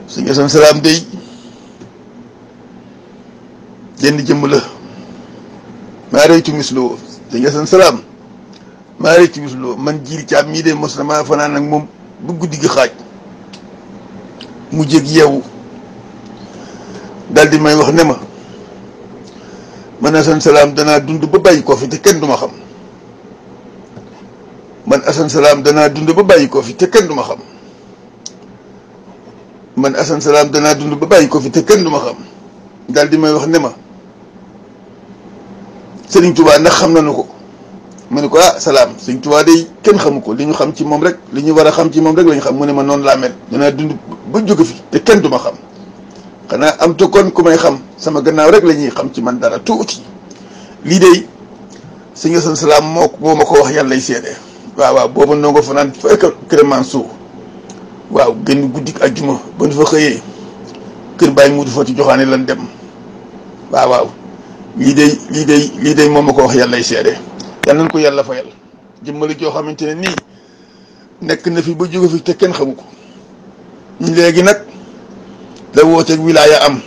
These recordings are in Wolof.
sëñ Assane Salam day jenn jëmm la maa reytu misloo sëñ Assane Salam maa reytu misloo man jiir caab mii de mos na maa fanaan ak moom bu guddi gi xaaj mu jég yeewu daal di may wax ne ma man Assane Salam danaa dund ba bàyyi koo fi te kenn du ma xam man Assane Salam danaa dund ba bàyyi koo fi te kenn du ma xam man Assane Salam danaa dund ba bàyyi ko fi te kenn du ma xam daal di may wax ne ma Sëriñ Tuubaa ndax xam nañu ko ma ne ko ah Salam Sëriñ Tuubaa day kenn xamu ko li ñu xam ci moom rek li ñu war a xam ci moom rek lañu xam mu ne ma noonu laa mel danaa dund ba jóge fi te kenn du ma xam xanaa am te kon ku may xam sama gannaaw rek la ñuy xam ci man dara tuuti lii de sëñ Assane Salam moo ma ko wax yàlla lay seede waaw waaw booba noo nga fanaan fa kër Mansour waaw génn guddik ajjuma ba nu fa xëyee kër Baye Modou Fati Joxaane lan dem waaw waaw lii day moom ma ko wax yàlla lay seede yal nañ ko yàlla fayal jëmmali joo xamante ne nii nekk na fi ba jóge fi te kenn xamu ko léegi nag la wooteeg wilaaya am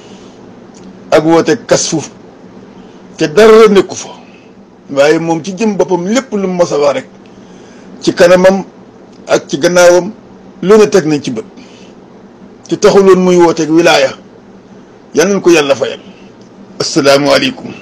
ak wooteeg kasfu te dara nekku fa waaye moom ci jëm boppam lépp lu mu mos a wax rek ci kanamam ak ci gannaawam lu ne teg nañ ci bët te taxuloon muy wooteeg wilaaya yal nañ ko yàlla fayal. asalaamaaleykum.